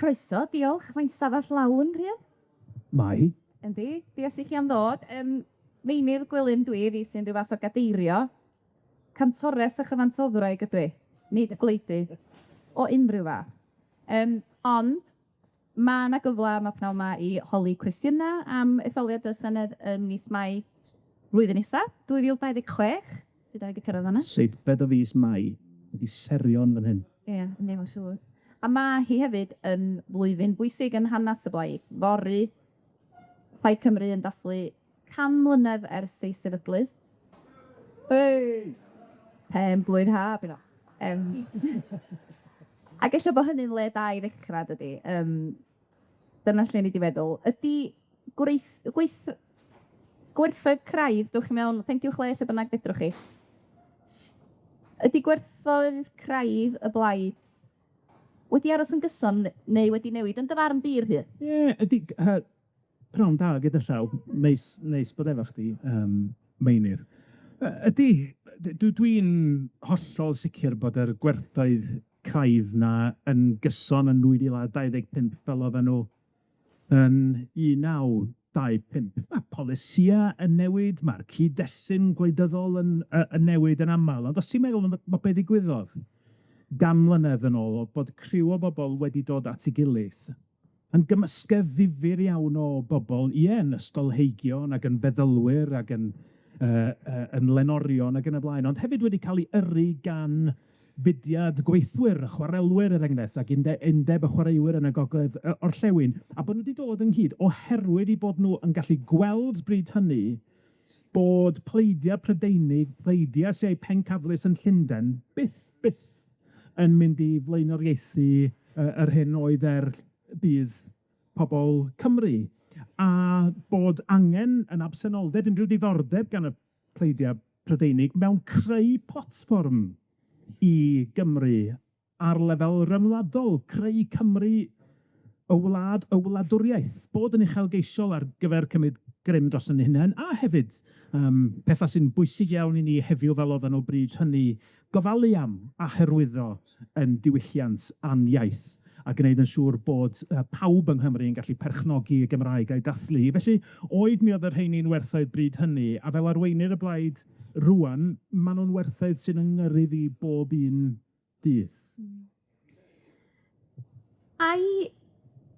Croeso, diolch. Mae'n stafell lawn, Rhian. Mae hi. Yndi, diolch i chi am ddod. Yym, Meinir Gwilym dwi, fi sy'n rhyw fath o gadeirio. Cantores a chyfansoddwraig ydw i, nid gwleidydd o unrhyw fath. Yym, ond ma' 'na gyfla yma pnawn 'ma i holi cwestiyna am etholiad y Senedd ym mis Mai flwyddyn nesa, 2026. Dwi 'di cyrradd fan 'na. Seithfed o fis Mai, wedi serion fan hyn. Ie, yndi, mae'n siŵr. A ma' hi hefyd yn flwyddyn bwysig yn hanas y blaid. Fory, Plaid Cymru yn dathlu 100 mlynedd ers ei sefydlu. Hey! Pen blwydd ha, by' Yym ac ella bo' hynny'n le da i ddechra, dydi? Yym dyna lle ni 'di feddwl. Ydi gwreith- gweith- gwerthoedd craidd, dowch i mewn, ffeindiwch le lle bynnag fedrwch chi. Ydi gwerthoedd craidd y blaid wedi aros yn gyson neu wedi newid yn dy farn di, Rhun? Ie, ydi pnawn da gyda llaw, neis neis bod efo chdi, yym Meinir. Ydi, dwi'n hollol sicir bod yr gwerthoedd craidd 'na yn gyson yn 2025 fel oedden nw yn 1925. Ma' polisïa yn newid, ma'r cyd-destun gwleidyddol yn yy yn newid yn amal, ond os ti'n meddwl am be' ddigwyddodd gan mlynedd yn ôl, o'dd bod criw o bobol wedi dod at 'i gilydd yn gymysgedd ddifyr iawn o bobol, ie, yn ysgolheigion ac yn feddylwyr ac yn yy yy yn lenorion ac yn y blaen, ond hefyd wedi ca'l 'u yrru gan fudiad gweithwyr, y chwarelwyr er enghraifft, ac undeb y chwaraewyr yn y gogledd yy orllewin, a bod nw 'di dod ynghyd oherwydd 'u bod nw yn gallu gweld bryd hynny bod pleidia' Prydeinig, pleidia' sy a'u pencadlys yn Llunden, byth, byth yn mynd i flaenoriaethu yy yr hyn oedd er budd pobol Cymru, a bod angen yn absenoldeb unrhyw diddordeb gan y pleidia' Prydeinig mewn creu platfform i Gymru ar lefel ryngwladol, creu Cymru y wlad y wladwriaeth, bod yn uchelgeisiol ar gyfer cymryd grym dros 'yn hunain, a hefyd yym petha sy'n bwysig iawn i ni heddiw fel oedden nhw bryd hynny, gofalu am a hyrwyddo 'yn diwylliant a'n iaith, a gneud yn siŵr bod yy pawb yng Nghymru yn gallu perchnogi y Gymraeg a'i dathlu hi. Felly, oed mi oedd y rheini'n werthoedd bryd hynny, a fel arweinydd y blaid rŵan, ma' nw'n werthoedd sy'n yng ngyrru fi bob un dydd. Ai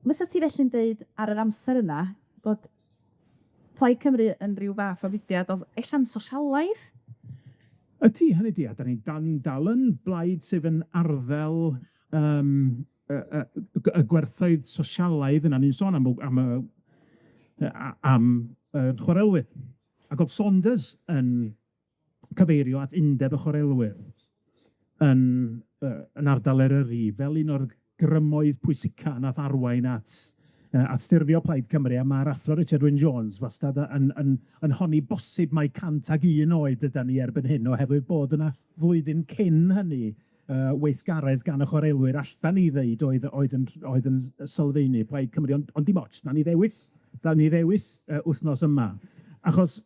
fysa ti felly'n deud ar yr amser yna bod Plaid Cymru yn ryw fath o fudiad o'dd ella'n sosialaidd? Ydi, hynny 'di, a 'dan ni'n 'dan ni'n dal yn blaid sydd yn arddel yym y y y gwerthoedd sosialaidd yna. Ni'n sôn am y am y yy am y chwarelwyr. Ac o'dd Saunders yn cyfeirio at undeb y chwarelwyr yn yy yn ardal Eryri fel un o'r grymoedd pwysica nath arwain at yy at ffurfio Plaid Cymru, a ma'r Athro Richard Wyn Jones wastad yn yn yn honni bosib mai 101 oed ydan ni erbyn hyn, oherwydd bod yna flwyddyn cyn hynny yy weithgaredd gan y chwarelwyr allan ni ddeud oedd oedd yn oedd yn sylfaenu Plaid Cymru, ond ond dim ots, nawn ni ddewis, nawn ni ddewis yy wythnos yma, achos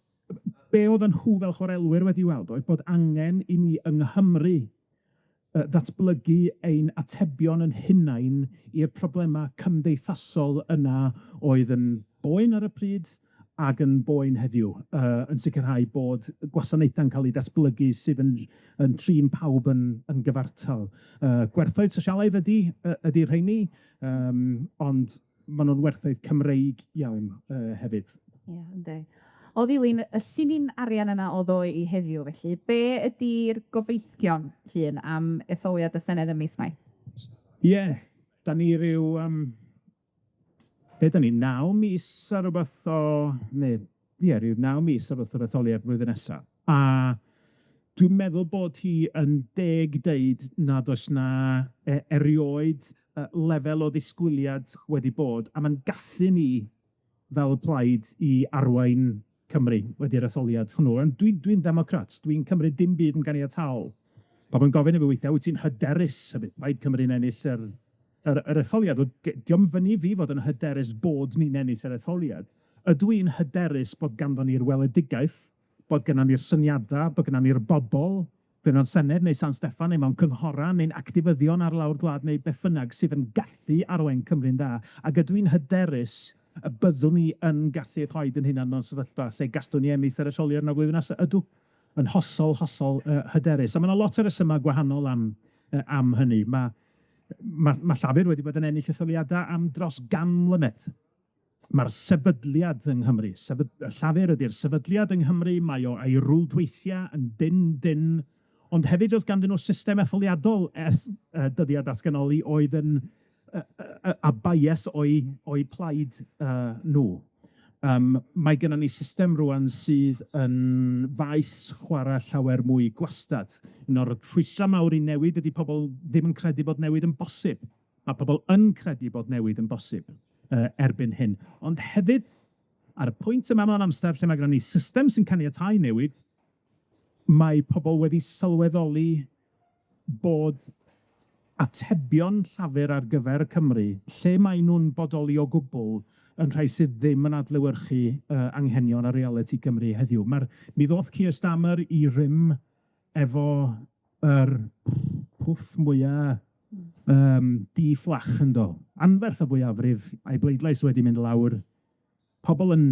be oedden nhw fel chwarelwyr wedi weld oedd bod angen i ni yng Nghymru yy ddatblygu ein atebion 'yn hunain i'r problema cymdeithasol yna oedd yn boen ar y pryd ac yn boen heddiw, yy yn sicrhau bod gwasanaethau'n cael eu datblygu sydd yn yn trin pawb yn yn gyfartal. Yy gwerthoedd sosialaidd ydi yy ydi rheini, yym ond ma' nw'n werthoedd Cymreig iawn yy hefyd. Ie, yndi. O ddilyn y llinyn arian yna o ddoe i heddiw felly, be ydi'r gobeithion, Rhun, am etholiad y Senedd ym mis Mai? Ie, 'dan ni ryw yym be' 'dan ni, naw mis a rwbeth o, ne, ie, ryw naw mis o rwbeth o'r etholiad blwyddyn nesa, a dwi'n meddwl bod hi yn deg deud nad oes 'na e- erioed yy lefel o ddisgwyliad wedi bod, a ma'n gallu ni fel plaid i arwain Cymru wedi'r etholiad hwnnw. Ond dwi'n dwi'n ddemocrat, dwi'n cymryd dim byd yn ganiataol. Pobl yn gofyn i fi weithiau, wyt ti'n hyderus y bydd Plaid Cymru'n ennill yr yr yr etholiad? Wel, 'di o'm fyny i fi fod yn hyderus bod ni'n ennill yr etholiad. Ydw i'n hyderus bod ganddon ni'r weledigaeth, bod gynnon ni'r syniada, bod gynnon ni'r bobol Fe mewn Senedd neu San Steffan neu mewn cynghora neu'n actifyddion ar lawr gwlad neu beth bynnag sydd yn gallu arwain Cymru'n dda, ac ydw i'n hyderus y byddwn ni yn gallu rhoid 'yn hunan mewn sefyllfa lle gallwn ni ennill yr etholiad 'na flwyddyn nesa? Ydw, yn hollol, hollol hyderus. A ma' 'na lot o resyma' gwahanol am am hynny. Ma' ma' ma' Llafur wedi bod yn ennill etholiada am dros gan mlynedd. Ma'r sefydliad yng Nghymru, Llafur ydi'r sefydliad yng Nghymru, mae o a'i rwydweithia' yn dynn dynn, ond hefyd o'dd ganddyn nw system etholiadol ers dyddia' datganoli oedd yn a bias o'u o'u plaid nw. Mae gynnon ni system rŵan sydd yn faes chwara llawer mwy gwastad. Un o'r rhwystra' mawr i newid ydi pobol ddim yn credu bod newid yn bosib. Ma' pobol yn credu bod newid yn bosib erbyn hyn. Ond hefyd, ar y pwynt yma mewn amser lle mae gynnon ni system sy'n caniatáu newid, mae pobol wedi sylweddoli bod atebion Llafur ar gyfer Cymru, lle mae nw'n bodoli o gwbl, yn rhai sydd ddim yn adlewyrchu anghenion a realiti Cymru heddiw. Ma'r mi ddoth Keir Starmer i rym efo yr pwff mwya di-fflach yndo. Anferth o fwyafrif, a'i bleidlais wedi mynd lawr. Pobol yn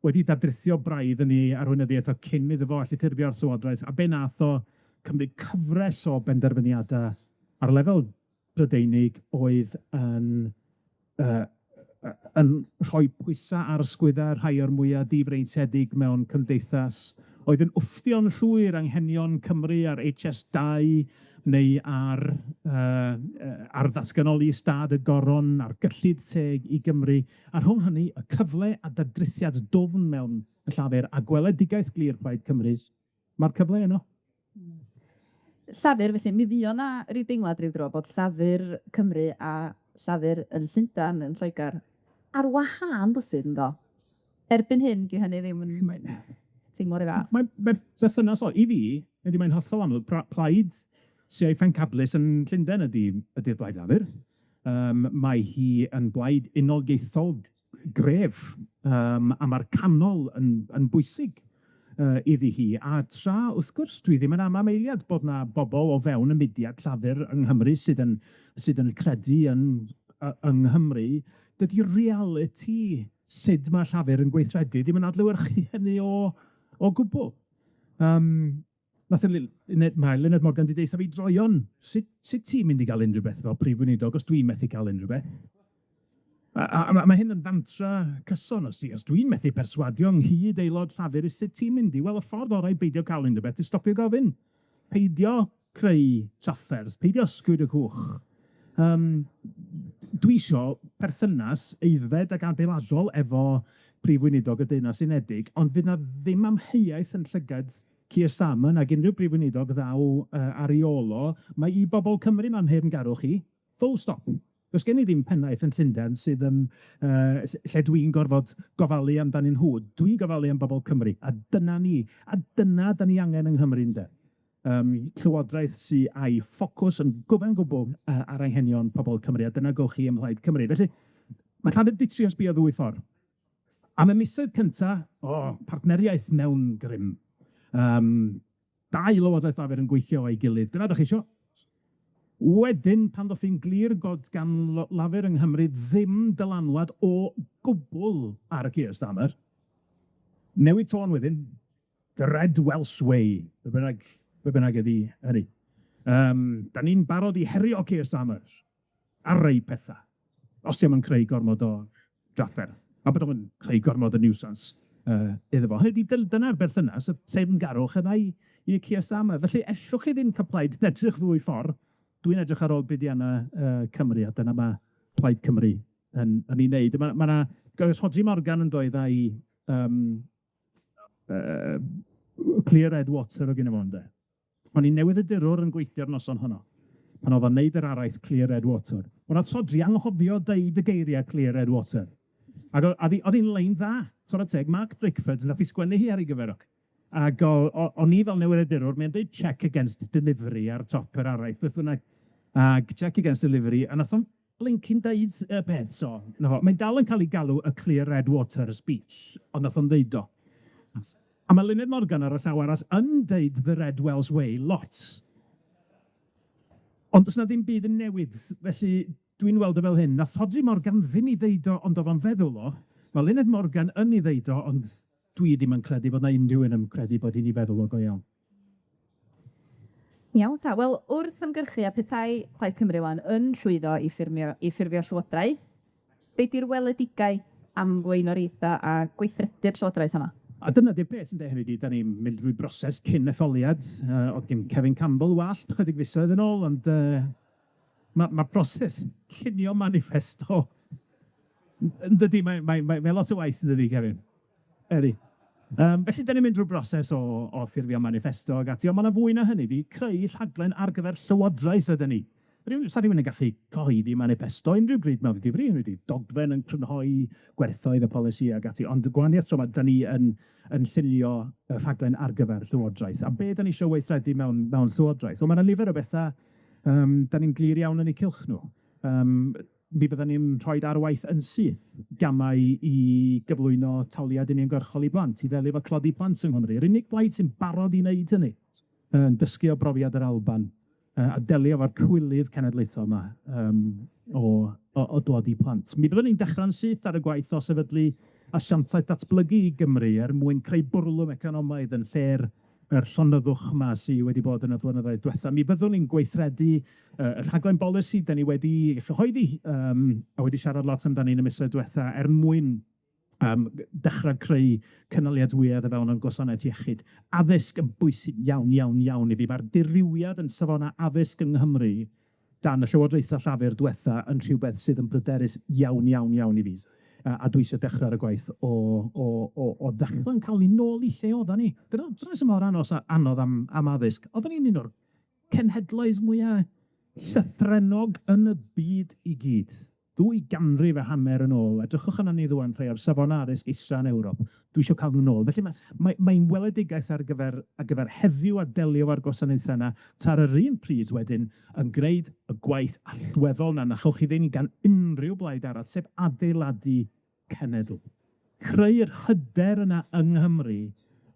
wedi dadrithio braidd yn ei arweinyddiaeth o cyn iddo fo allu ffurfio'r Llywodraeth, a be nath o cymryd cyfres o benderfyniada ar lefel Brydeinig oedd yn yn rhoi pwysa' ar ysgwydda rhai o'r mwya difreintiedig mewn cymdeithas, oedd yn wfftio'n llwyr anghenion Cymru ar Haitch Ess 2 neu ar ar ddatganoli ystâd y goron, ar gyllid teg i Gymru, a rhwng hynny, y cyfle a dadrithiad dwfn mewn y Llafur a gweledigaeth glir Plaid Cymru, ma'r cyfle yno. Llafur felly, mi fuo 'na ryw deimlad ryw dro bod Llafur Cymru a Llafur yn Llundan yn Lloegar ar wahân bwysig yndo? Erbyn hyn, 'di hynny ddim yn teimlo ry fath. Mae'n mae'n berthynas o, i fi, ydy mae'n hollol amlwg, plaid sy o'i phencadlys yn Llundain ydy ydy'r Blaid Lafur. Mae hi yn blaid unoliaethol gref, a ma'r canol yn yn bwysig iddi hi. A tra, wrth gwrs, dwi ddim yn am am eiliad bod 'na bobol o fewn y mudiad Llafur yng Nghymru sydd yn sydd yn credu yn yng Nghymru, dydy realiti sud ma' Llafur yn gweithredu ddim yn adlewyrchu hynny o o gwbwl. Nath Luned, mae Luned Morgan 'di deutha fi droeon, sut sut ti'n mynd i ga'l unrhyw beth fel prif weinidog os dwi'n methu ca'l unrhyw beth? A ma' hyn yn fantra cyson, os os dwi'n methu perswadio ynghyd aelod Llafur, sut ti'n mynd i? Wel, y ffordd orau i beidio ca'l unrhyw beth yw stopio gofyn. Peidio creu trafferth, peidio ysgwyd y cwch. Dwi isio perthynas aeddfed ac adeiladol efo Prif Weinidog y Deyrnas Unedig, ond fydd 'na ddim amheuaeth yn llygad Keir Starmer nag unrhyw Brif Weinidog ddaw ar ei ôl o, mae i bobol Cymru ma'n nheyrngarwch i, full stop. Does gen i ddim pennaeth yn Llundain sydd yn lle dwi'n gorfod gofalu amdanyn nhw. Dwi'n gofalu am bobol Cymru, a dyna ni. A dyna 'dan ni angen yng Nghymru, ynde. Llywodraeth sy a'i ffocws yn gyfan gwbl ar anghenion pobol Cymru, a dyna gewch chi ym Mhlaid Cymru. Felly, ma' Llafur 'di trio sbio ddwy ffordd. Am y misoedd cynta, o, partneriaeth mewn grym. Dau lywodraeth Lafur yn gweithio o'i gilydd, dyna 'dach chi isio. Wedyn, pan ddoth hi'n glir bod gan Lafur yng Nghymru ddim dylanwad o gwbl ar Keir Starmer, newid tôn wedyn, the Red Welsh Way, be bynnag, be bynnag ydi hynny. 'Dan ni'n barod i herio Keir Starmer ar rei petha, os 'di o'm yn creu gormod o drafferth, a bod o'm yn creu gormod o niwsans iddo fo. Hynny ydi, dyna'r berthynas, y teyrngarwch yna i Keir Starmer. Felly, ellwch chi ddim cael plaid yn edrych ddwy ffordd. Dwi'n edrych ar ôl buddianna Cymru, a dyna ma' Plaid Cymru yn yn ei wneud. Ma' ma' 'na, goes Rhodri Morgan yn dod a'i Clear Red Water o gynno fo, ynde. O'n i'n newyddiadurwr yn gweithio'r noson honno, pan o'dd o'n neud yr araith Clear Red Water. Wel, nath Rhodri anghofio deud y geiriau Clear Red Water. Ac o'dd hi'n lein dda, chwara teg, Mark Drakeford nath i sgwennu hi ar ei gyfer o. Ac o'n i fel newyddiadurwr, mae'n deud check against delivery ar top yr araith, beth bynnag. Ac check against delivery, a nath o'm blincin deud y peth, so, 'na fo. Mae'n dal yn cael ei galw y Clear Red Water speech, ond nath o'm ddeud o. A ma' Luned Morgan ar y llaw arall yn deud the Red Welsh Way lot. Ond do's 'na ddim byd yn newid, felly dwi'n weld o fel hyn, nath Rhodri Morgan ddim 'i ddeud o, ond o'dd o'n feddwl o, ma' Luned Morgan yn 'i ddeud o, ond dwi ddim yn credu bod 'na unrhyw un yn credu bod hi'n 'i feddwl o go iawn. Iawn ta, wel wrth ymgyrchu a petai Plaid Cymru ŵan yn llwyddo i ffurmio i ffurfio llywodraeth, be' 'di'r weledigaeth am flaenoriaetha a gweithredu'r llywodraeth yma? A dyna 'di'r peth ynde, hynny ydi, 'dan ni'n mynd drwy broses cyn etholiad, yy o'dd gin Cefin Campbell wallt chydig fisoedd yn ôl, ond yy ma' ma' broses llunio maniffesto yn dydi, mae mae mae mae lot o waith yndydi, Cefin? Ydi. Felly, 'dan ni'n mynd drwy broses o o ffurfio maniffesto ag ati, on' ma' 'na fwy na hynny, 'di creu rhaglen ar gyfer llywodraeth ydan ni. Rywun, sa rhywun yn gallu cyhoeddi maniffesto unrhyw bryd mewn difri, hynny ydi, dogfen yn crynhoi gwerthoedd y polisi ag ati, ond y gwahaniaeth tro 'ma, 'dan ni yn yn llunio y rhaglen ar gyfer llywodraeth. A be' 'dan ni isio weithredu mewn mewn llywodraeth? Wel, ma' 'na nifer o betha 'dan ni'n glir iawn yn eu cylch nhw. Yym mi fyddan ni'n rhoid ar waith yn syth gamau i gyflwyno taliad uniongyrchol i blant, i ddelio efo tlodi plant yng Nghymru. Yr unig blaid sy'n barod i wneud hynny, yn dysgu o brofiad yr Alban, yy a delio efo'r cywilydd cenedlaethol 'ma yym o o o dlodi plant. Mi fyddwn ni'n dechra'n syth ar y gwaith o sefydlu asiantaeth datblygu i Gymru er mwyn creu bwrlwm economaidd yn lle'r yr llonyddwch 'ma sy wedi bod yn y blynyddoedd dwetha. Mi fyddwn ni'n gweithredu yy y rhaglen bolisi 'dan ni wedi ei chyhoeddi yym a wedi siarad lot amdani yn y misoedd dwetha er mwyn yym dechrau creu cynaliadwyedd o fewn ein gwasanaeth iechyd. Addysg yn bwysig iawn, iawn, iawn i fi. Ma'r dirywiad yn safona addysg yng Nghymru dan y llywodraetha Llafur dwetha yn rhywbeth sydd yn bryderus iawn, iawn, iawn i fi. A a dwi isio dechra ar y gwaith o o o o ddechra'n ca'l ni nôl i lle oddan ni. Dyna dyna sy mor anos a anodd am am addysg. Oeddan ni'n un o'r cenhedloedd mwya llythrennog yn y byd i gyd. Ddwy ganrif a hanner yn ôl, edrychwch arnon ni rŵan, rhai o'r safona addysg isa yn Ewrop. Dwi isio ca'l nw nôl. Felly ma' mae mae'n weledigaeth ar gyfer ar gyfer heddiw a delio efo'r gwasanaethe 'na, tra ar yr un pryd wedyn yn gneud y gwaith allweddol 'na na chewch chi ddim gan unrhyw blaid arall, sef adeiladu cenedl. Creu'r hyder yna yng Nghymru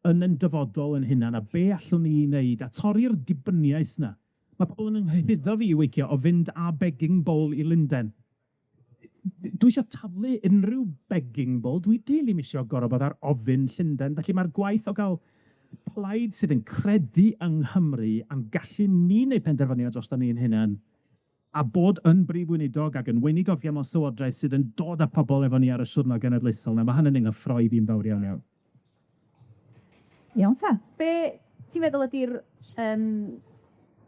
yn 'yn dyfodol 'yn hunan a be allwn ni 'i wneud a torri'r dibyniaeth 'na. Ma' pobl yn 'y nghyhuddo fi weithia' o fynd â begging bowl i Lunden. Dwi isio taflu unrhyw begging bowl, dwi dwi ddim isio gor'o' bod ar ofyn Llunden, felly ma'r gwaith o ga'l plaid sydd yn credu yng Nghymru a'n gallu ni neud penderfyniad droston ni'n hunan, a bod yn brif weinidog ac yn weinidogion mewn llywodraeth sydd yn dod â pobol efo ni ar y siwrna genedlaethol 'na, ma' hynny'n 'yng nghyffroi fi'n fawr iawn iawn. Iawn ta. Be' ti'n meddwl ydi'r yym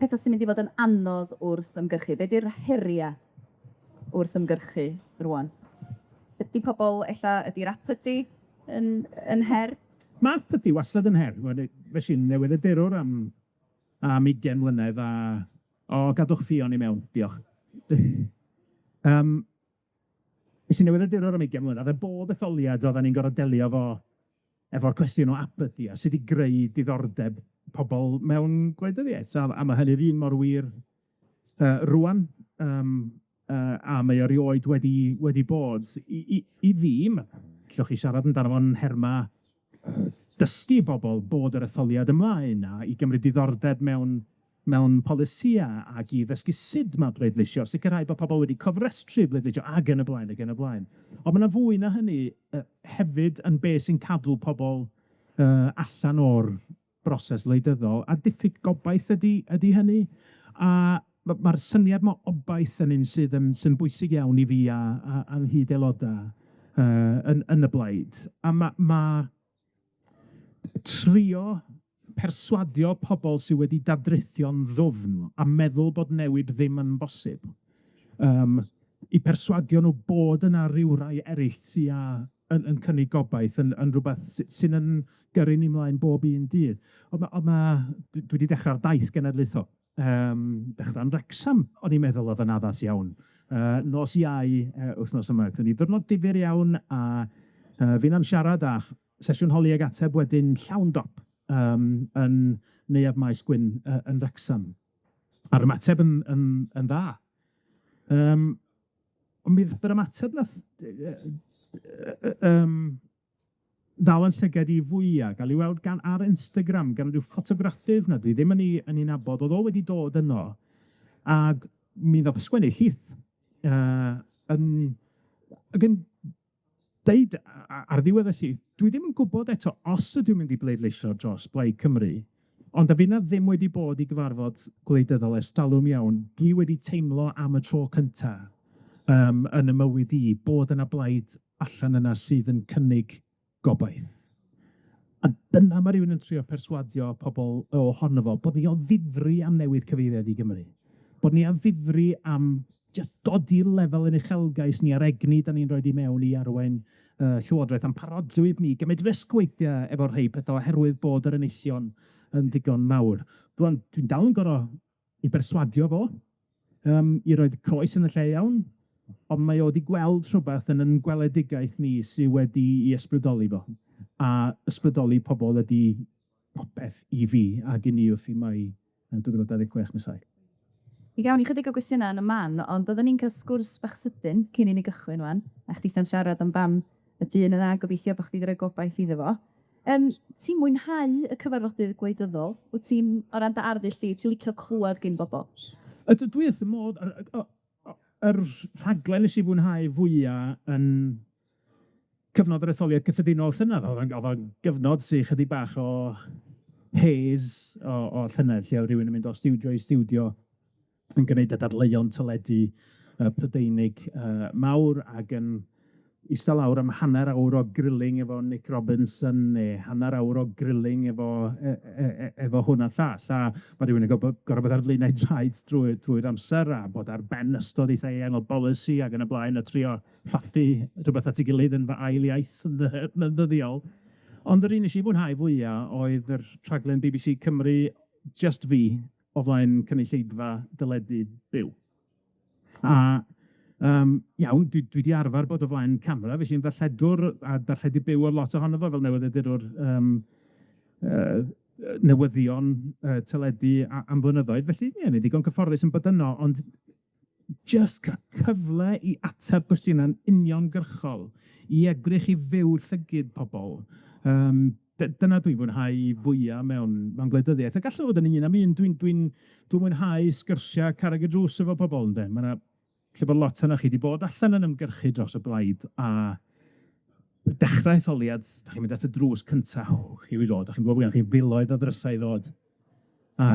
petha sy'n mynd i fod yn anodd wrth ymgyrchu? Be' 'di'r heria' wrth ymgyrchu rŵan? Ydi pobol ella ydi'r apathy yn yn her? Ma' apathy wastad yn her. Fues i'n newyddiadurwr am am ugian mlynedd a o gadwch Ffion i mewn, diolch. Yym Fues i'n newyddiadurwr am ugian mlynedd, a bob etholiad oeddan ni'n gor'o' delio efo efo'r cwestiwn o apathy a sut i greu diddordeb pobol mewn gwleidyddiaeth, a a ma' hynny'r un mor wir yy rŵan, yym yy a mae o erioed wedi wedi bod. I i i fi, ma' allwch chi siarad amdano fo'n nherma dysgu bobol bod yr etholiad ymlaen a i gymryd diddordeb mewn mewn polisïa ac i ddysgu sud ma' pleidleisio, sicrhau bod pobol wedi cofrestru i bleidleisio ag yn y blaen ag yn y blaen. Ond ma' 'na fwy na hynny yy hefyd yn be' sy'n cadw pobol yy allan o'r broses wleidyddol, a diffyg gobaith ydi ydi hynny. A ma' ma'r syniad 'ma o obaith yn un sydd yn sy'n bwysig iawn i fi a a a'n nghyd-aeloda yy yn yn y blaid. A ma' ma' trio perswadio pobol sy wedi dadrithio'n ddwfn a meddwl bod newid ddim yn bosib, yym i perswadio nw bod yna rywrai eryll sy â yn yn cynnig gobaith yn yn rwbath sy'n yn gyrru ni mlaen bob un dydd. On' ma' on' ma' dwi dwi 'di dechra'r daith genedlaethol, yym dechra'n Wrecsam, o'n i'n meddwl o'dd yn addas iawn, yy nos Iau yy wythnos yma. Gaethon ni ddiwrnod difyr iawn a yy finna'n siarad a sesiwn holi ag ateb wedyn llawn dop yym yn Neuadd Maes Gwyn yy yn Wrecsam. A'r ymateb yn yn yn dda. Yym ond mi ddath yr ymateb nath yy yy yym ddal 'yn llygad i fwya, ga'l 'i weld gan ar Instagram gan ryw ffotograffydd na dwi ddim yn 'i yn 'i nabod, o'dd o wedi dod yno, ag mi ddoth sgwennu llith yy yn ag yn deud ar ddiwedd y llith, dwi ddim yn gwbod eto os ydw i'n mynd i bleidleisio dros Blaid Cymru, ond a finna ddim wedi bod i gyfarfod gwleidyddol ers talwm iawn, dwi wedi teimlo am y tro cynta yym yn 'y mywyd i bod yna blaid allan yna sydd yn cynnig gobaith. A dyna ma' rywun yn trio perswadio pobol ohono fo, bod ni o ddifri am newid cyfeiriad i Gymru, bod ni o ddifri am jyst dodi lefel 'yn uchelgais ni a'r egni 'dan ni'n roid i mewn i arwain yy llywodraeth, a'n parodrwydd ni gymryd risg weithia' efo rhei petha oherwydd bod yr enillion yn ddigon mawr. Rŵan, dwi'n dal yn gor'o' 'i berswadio fo yym i roid croes yn y lle iawn, ond mae o 'di gweld rhwbeth yn 'yn gweledigaeth ni sy wedi 'i ysbrydoli fo, a ysbrydoli pobol ydi popeth i fi ag i ni wrth i Mai yn 2026 nesau. Mi gawn ni chydig o gwestiynau yn y man, ond oedden ni'n cael sgwrs bach sydyn cyn i ni gychwyn ŵan, a chditha'n siarad am bam y dyn yna, gobeithio bo' chdi 'di roi gobaith iddo fo. Yym, ti'n mwynhau y cyfarfodydd gwleidyddol? Wyt ti'n, o ran dy arddull di, ti'n licio clywed gin bobol? Ydw, dwi wrth fy modd. Yr rhaglen nes i fwynhau fwya yn cyfnod yr etholiad cyffredinol llynedd, o'dd o'n gyfnod sy chydig bach o haze o llynedd, lle o'dd rywun yn mynd o stiwdio i stiwdio yn gneud y dadleuon teledu Prydeinig mawr ag yn ista lawr am hanner awr o grilling efo Nick Robinson ne' hanner awr o grilling efo efo hwn a llall, a ma' rywun yn gor'o' bod ar flaenau traed drwy'r amser a bod ar ben ystod eitha eang o bolisi ag yn y blaen a trio rhaffu rhywbeth at 'i gilydd yn fy ail iaith yn ddyddiol. Ond yr un nes i fwynhau fwya oedd yr rhaglen BBC Cymru, jyst fi, o flaen cynulleidfa deledu byw. A yym iawn, dwi 'di arfer bod o flaen camera, fues i'n ddarlledwr a darlledu byw o lot ohono fo fel newyddiadurwr yym newyddion teledu am flynyddoedd, felly ie, o'n i'n ddigon cyfforddus yn bod yno, ond jyst ca' cyfle i ateb cwestiynau'n uniongyrchol, i edrych i fyw llygid pobol, yym dyna dwi'n fwynhau fwya mewn mewn gwleidyddiaeth, a gall o fod yn un am un, dwi'n dwi'n dwi'n mwynhau sgyrsia carreg y drws efo pobol ynde, ma' 'na lle bod lot ohonoch chi 'di bod allan yn ymgyrchu dros y blaid, a dechrau etholiad, 'dach chi'n mynd at y drws cynta, oh, here we go, 'dach chi'n gwbod bo' gennych chi filoedd o ddrysau i ddod, a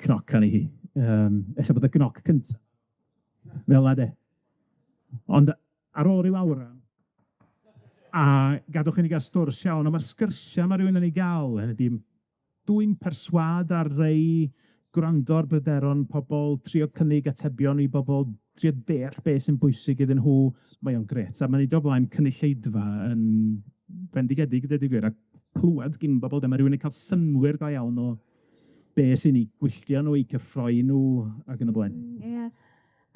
cnoc arni hi, ella bod y gnoc cynta fel 'na de. Ond ar ôl ryw awran, a gadwch i ni gael sgwrs iawn, a ma'r sgyrsia ma' rywun yn 'u ga'l, hynny ydi, dwyn perswâd ar rei, gwrando ar bryderon pobol, trio cynnig atebion i bobol, trio deall be' sy'n bwysig iddyn nhw, mae o'n grêt. A ma' neud o flaen cynulleidfa yn bendigedig, deud y gwir, a clwad gin bobol, de, ma' rywun yn ca'l synnwyr go iawn o be' sy'n 'u gwylltio nw, 'u cyffroi nw, ac yn y blaen. Ie.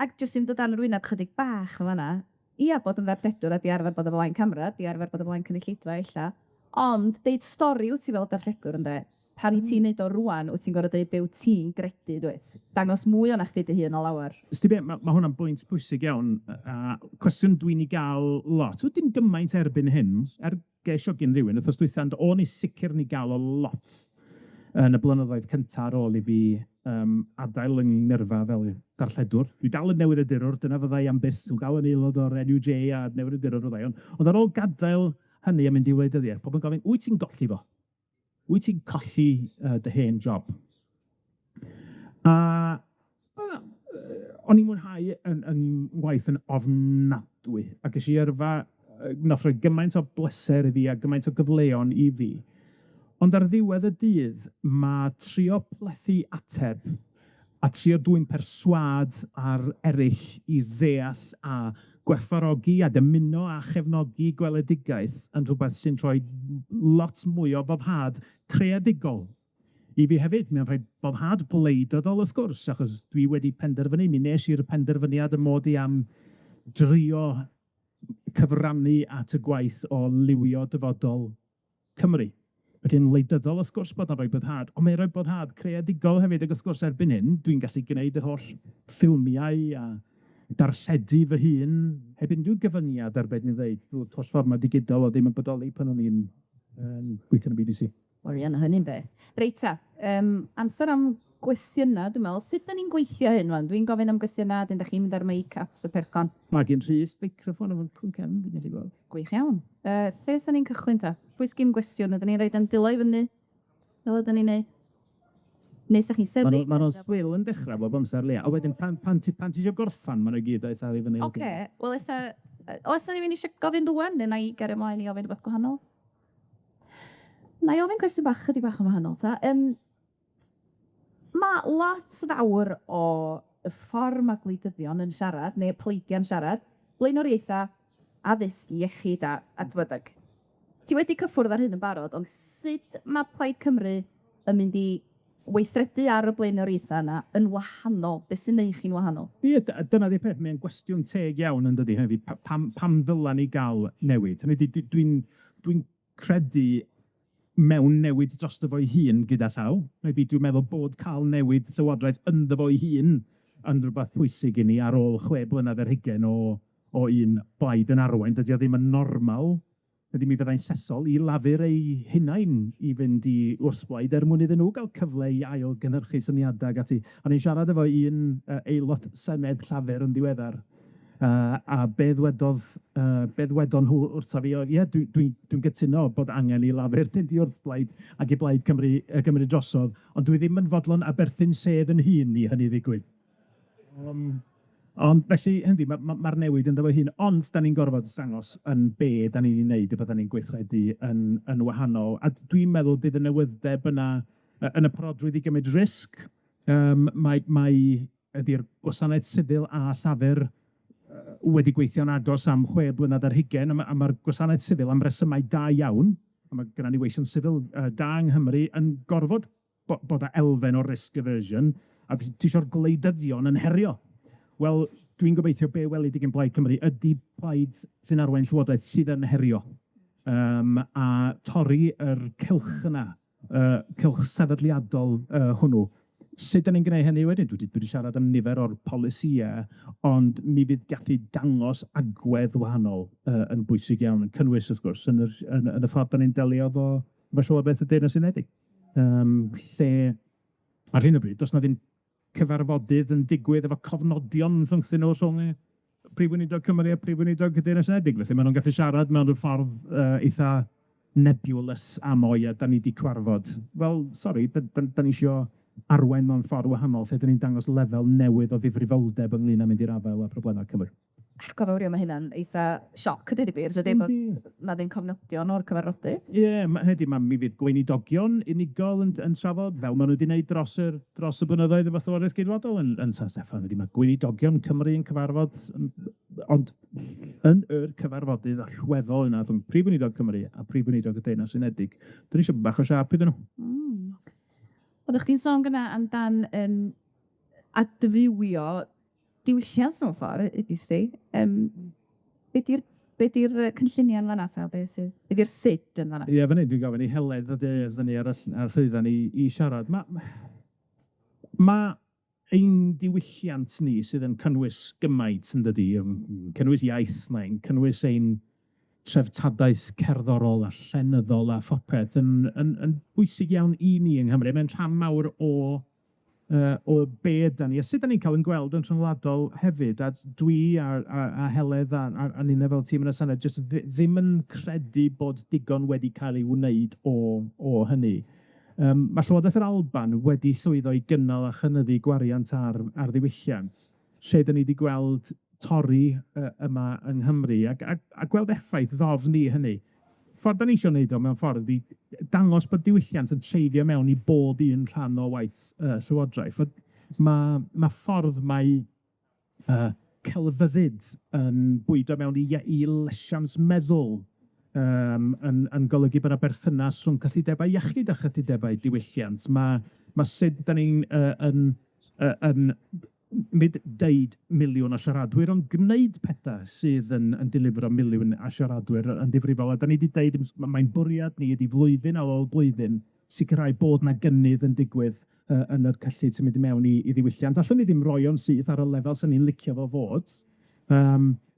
Ac jyst yn dod dan yr wyneb chydig bach yn fan 'na, ia, bod yn ddarlledwr a 'di arfer bod o flaen camera, 'di arfer bod o flaen cynulleidfa ella, ond deud stori wyt ti fel darlledwr ynde? Pan wyt ti'n neud o rŵan, wyt ti'n gor'o' deud be' wyt ti'n gredu, dwyt? Dangos mwy o'na chdi dy hun o lawer. Wsti be', ma' ma' hwnna'n bwynt pwysig iawn, a cwestiwn dwi'n 'i ga'l lot, wel dim gymaint erbyn hyn, er ges i o gin rywun wythnos dwytha, ond o'n i sicr yn 'i ga'l o lot yn y blynyddoedd cynta ar ôl i fi yym adael yng ngyrfa fel darlledwr. Dwi dal yn newyddiadurwr, dyna fydda i am byth, dwi'n dal yn aelod o'r NUJ a newyddiadurwr fydda i, ond ar ôl gadael hynny a mynd i wleidyddiaeth, pobl yn gofyn, wyt ti'n golli fo? Wyt ti'n colli dy hen job? A o'n i'n mwynhau yn yn ngwaith yn ofnadwy, a ges i yrfa nath roi gymaint o bleser i fi a gymaint o gyfleon i fi. Ond ar ddiwedd y dydd, ma' trio plethu ateb a trio dwyn perswâd ar eryll i ddeall a gwerthfawrogi a dymuno a chefnogi gweledigaeth yn rhywbeth sy'n rhoi lot mwy o foddhad creadigol i fi hefyd. Mae'n rhoi boddhad gwleidyddol wrth gwrs, achos dwi wedi penderfynu, mi wnes i'r penderfyniad ym mod i am drio cyfrannu at y gwaith o liwio dyfodol Cymru. Felly yn wleidyddol, wrth gwrs bod o'n rhoi boddhad, ond mae'n rhoi boddhad creadigol hefyd, ac wrth gwrs erbyn hyn, dwi'n gallu gwneud yr holl ffilmiau a darlledu fy hun, heb unrhyw gyfyngiad ar be dwi'n ddeud, drwy'r holl fformat digidol o'dd ddim yn bodoli pan o'n i'n yn gweithio yn y BBC. Wel ie, ma' hynny'n beth. Reit ta, amser am gwestiyna, dwi'n meddwl. Sut 'dan ni'n gweithio hyn rŵan? Dwi'n gofyn am gwestiyna, 'dyn 'dach chi'n mynd ar meic at y person. Ma' gin Rhys feicroffon efo cwn cefn, dwi'n gallu gweld. Gwych iawn. Lle 'san ni'n cychwyn ta? Pwy sgin gwestiwn? Ydyn ni'n roid 'yn dwylo i fyny? Fel ydyn ni'n neud? Neu 'sach chi'n sefyll? Ma' nw ma' nw'n swil yn dechra bob amser Lia, a wedyn pan pan ti pan ti isio gorffan, ma' nw gyd o'i sal i fyny. Ocê, wel ella oes 'na rywun isio gofyn rŵan, neu wna i gario mlaen i ofyn rwbeth gwahanol? Wna i ofyn cwestiwn bach chydig bach yn wahanol ta. Ma' lot fawr o y ffor ma' gwleidyddion yn siarad, neu y pleidiau'n siarad, blaenoriaetha, addysg, iechyd a a t'mod ag ti wedi cyffwrdd ar hyn yn barod, ond sut ma' Plaid Cymru yn mynd i weithredu ar y blaenoriaetha yna yn wahanol? Be' sy'n neu' chi'n wahanol? Ie, dyna 'di'r peth, mae'n gwestiwn teg iawn yn dydi, hynny ydi, pam pam ddyla ni ga'l newid? Hynny ydi, dwi'n dwi'n credu mewn newid drosto fo'i hun gyda llaw. Maybe dwi'n meddwl bod ca'l newid llywodraeth ynddo fo'i hun yn rwbath pwysig i ni ar ôl 6 blynedd ar hugen o un blaid yn arwain. Dydi o ddim yn normal. Ydy mi fyddai'n llesol i Lafur eu hunain i fynd i wrthblaid er mwyn iddyn nhw gael cyfle i ail gynhyrchu syniadau ac ati. O'n i'n siarad efo un aelod Senedd Llafur yn ddiweddar, a be ddwedodd be ddwedon nhw wrtha fi oedd, ie, dwi'n dwi dwi'n gytuno bod angen i Lafur fynd i wrthblaid ac i Blaid Cymru gymryd drosodd, ond dwi ddim yn fodlon aberthu'n sedd yn hun i hynny ddigwydd. Ond felly, hynny 'di, ma' ma' ma'r newid ynddo fo hun, ond 'dan ni'n gorfod dangos yn be 'dan ni'n 'i wneud y byddan ni'n gweithredu yn wahanol. A dwi'n meddwl bydd y newyddeb yna yn y parodrwydd i gymryd risg. Mae ydi'r gwasanaeth sifil a Llafur wedi gweithio'n agos am 6 blynedd ar hugen, a ma'r gwasanaeth sifil am resymau da iawn, a ma' gynna ni weision sifil da yng Nghymru yn gorfod bod â elfen o risk aversion, a ti isio'r gwleidyddion yn herio. Wel, dwi'n gobeithio be weli di gen Plaid Cymru ydi plaid sy'n arwain llywodraeth sydd yn herio, a torri yr cylch yna, cylch sefydliadol hwnnw. Sut 'dan ni'n gwneud hynny wedyn? Dwi 'di siarad am nifer o'r polisïau, ond mi fydd gallu dangos agwedd wahanol yn bwysig iawn, yn cynnwys, wrth gwrs, yn y ffordd 'dan ni'n delio efo Llywodraeth y Deyrnas Unedig. Lle ar hyn o bryd, does 'na ddim cyfarfodydd yn digwydd efo cofnodion rhwngthyn nhw, rhwng Prif Weinidog Cymru a Prif Weinidog y Deyrnas Unedig. Felly, maen nhw'n gallu siarad mewn rhyw ffordd eitha nebulous am o ia, 'dan ni 'di cwarfod. Wel, sori, 'dan ni isio arwain mewn ffordd wahanol, lle 'dan ni'n dangos lefel newydd o ddifrifoldeb ynglyn â mynd i'r afael â problemau Cymru. Agor fawr iawn, ma' hynna'n eitha sioc a deud y gwir, so dim bod 'na ddim cofnodion o'r cyfarfodydd. Ie, hynny ydi, mi fydd gweinidogion unigol yn trafod, fel maen nhw wedi wneud dros y blynyddoedd efo Llywodraeth Geidwadol yn San Steffan. Ydy, mae gweinidogion Cymru yn cyfarfod, ond yn yr cyfarfodydd allweddol yna rhwng Prif Weinidog Cymru a Prif Weinidog y Deyrnas Unedig, dwi eisiau bach o siâp iddyn nhw. Oeddech chdi'n sôn gynna amdan adfywio diwylliant mewn ffordd, udes ti. Be 'di'r cynlluniau yn fan'na ta be' sydd be' 'di'r sut yn fan'na? Ie, fan hyn dwi'n gofyn i Heledd ddod i fyny ar llwyfan i siarad. Ma' ein diwylliant ni sydd yn cynnwys gymaint, yn dydi, yn cynnwys iaith, mae'n cynnwys ein treftadaeth cerddorol a llenyddol a phopeth yn bwysig iawn i ni yng Nghymru. Mae'n rhan mawr o be ydan ni, a sut 'dan ni'n ca'l 'yn gweld yn rhyngwladol hefyd, a dwi a Heledd a ninne fel tîm yn y Senedd jyst ddim yn credu bod digon wedi cael ei wneud o hynny. Ma' Llywodraeth yr Alban wedi llwyddo i gynnal a chynyddu gwariant ar ddiwylliant, lle 'dan ni 'di gweld torri yma yng Nghymru, ac a gweld effaith ddofn i hynny. Ffordd 'dan ni isio wneud o mewn ffordd ydi dangos bod diwylliant yn treiddio mewn i bob un rhan o waith Llywodraeth. Ma' ffordd mae celfyddyd yn bwydo mewn i lesiant meddwl yn golygu bod 'na berthynas rhwng cyllidebau iechyd a chyllidebau diwylliant. Ma' sut 'dan ni'n yn nid deud miliwn o siaradwyr, ond gwneud petha sydd yn delifro miliwn a siaradwyr yn ddifrifol. A 'dan ni 'di deud, mae'n bwriad ni ydi flwyddyn ar ôl blwyddyn sicrhau bod 'na gynnydd yn digwydd yn yr cyllid sy'n mynd i mewn i ddiwylliant. Allwn ni ddim roi o'n syth ar y lefel sy'n ni'n licio fo fod.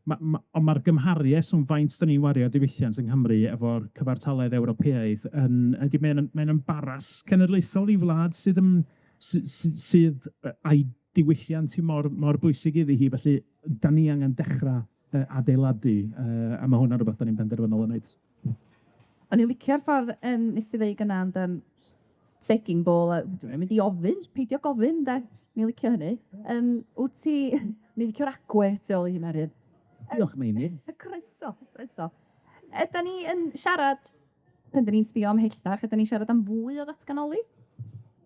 Ma' ma' on' ma'r gymhariaeth rhwng faint 'dan ni'n wario ar diwylliant yng Nghymru efo'r cyfartaledd Ewropeaidd yn ydi mae'n mae'n embaras cenedlaethol i wlad sydd yn sy- sy- sydd yy a'i diwylliant hi mor mor bwysig iddi hi, felly 'dan ni angen dechra adeiladu, a ma' hwnna'n rwbeth 'dan ni'n benderfynol o neud. O'n i'n licio'r ffordd yym nes ti ddeud gynna amdan begging bowl a dwi'n mynd i ofyn, peidio gofyn de, ni'n licio hynny. Yym wt ti ni'n licio'r agwedd tu ôl i hynna Rhun. Diolch Meinir. Croeso, croeso. Ydan ni yn siarad, pan 'dan ni'n sbio ymhellach, ydan ni'n siarad am fwy o ddatganoli?